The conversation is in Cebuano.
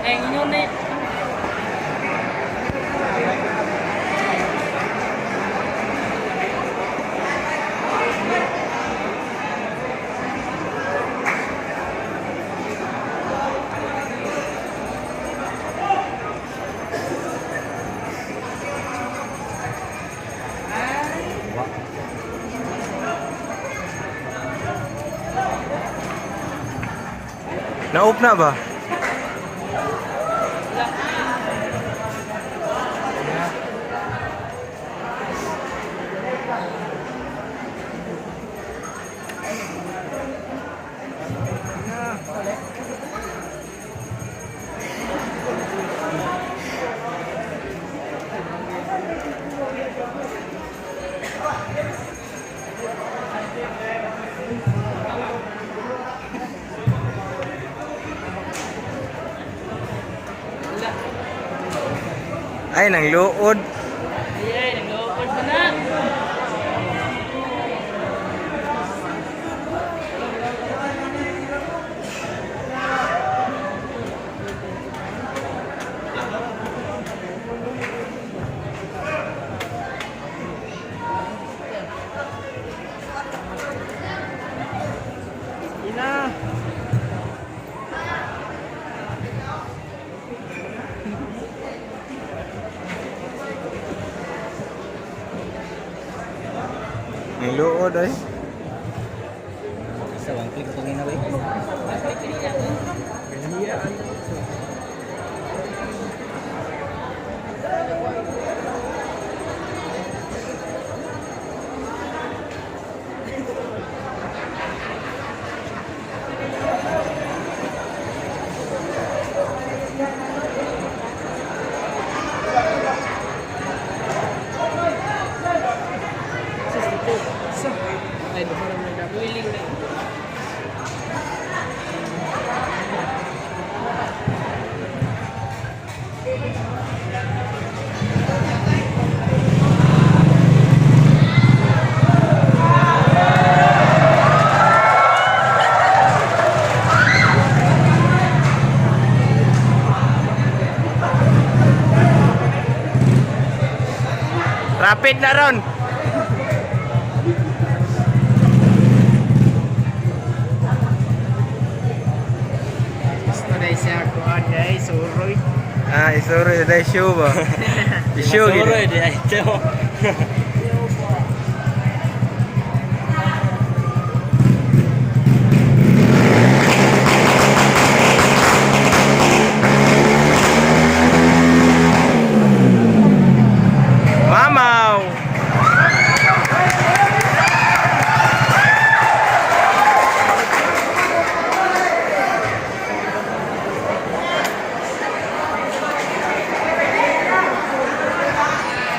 Ay, ingon na. Na-off na ba? Ay, nang luod. Ay, nag-open pa na. Ina. Nang luod ay. Sa one click itong ina ba? Ay, willing na. Rapid na ron. Gusto na siya kuan guys, suroy. Ah, isuro dai show ba? Show gid. Masuroy di ay ito.